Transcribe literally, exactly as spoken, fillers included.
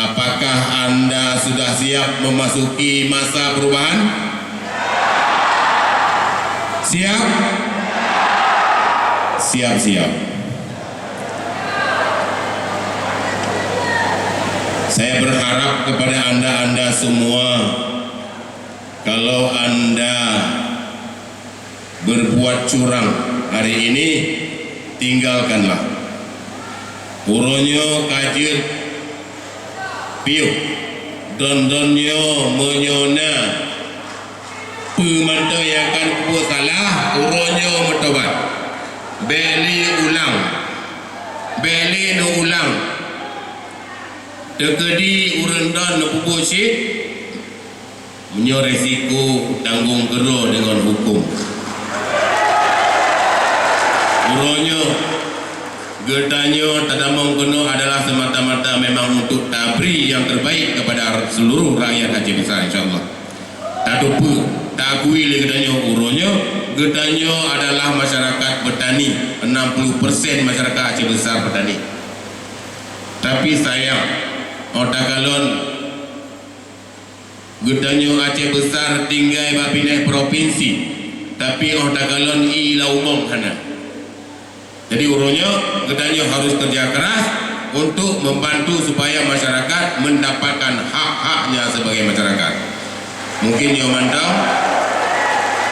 Apakah Anda sudah siap memasuki masa perubahan? Siap? Siap-siap. Saya berharap kepada Anda-Anda semua, kalau Anda berbuat curang hari ini, tinggalkanlah. Uroe nyoe ka jeuet piôh, don-don nyoe meunyoe na peue mantong nyang ka neupeubuet salah, uroe nyoe meutobat. Bèk lé ulang, bèk lé neuulang. Teukeudi ureueng don neupeubuet cit, meunyoe resiko tanggong keudroe deungon huköm. Uroe nyoe, geutanyoe tatamong keunoe adalah semata-mata memang untuk tabri yang terbaik kepada seluruh rakyat Aceh Besar, insya Allah. Tateupeue, taakui lé geutanyoe uroe nyoe, geutanyoe adalah masyarakat petani, enam puluh persen masyarakat Aceh Besar petani. Tapi sayang, óh takalon geutanyoe Aceh Besar tinggai bak binéh propinsi, tapi óh takalon ié lam ubong hana. Jadi uroe nyoe geutanyoe harus kerja keras untuk membantu supaya masyarakat mendapatkan hak-haknya sebagai masyarakat. Mungkin nyoe mantong.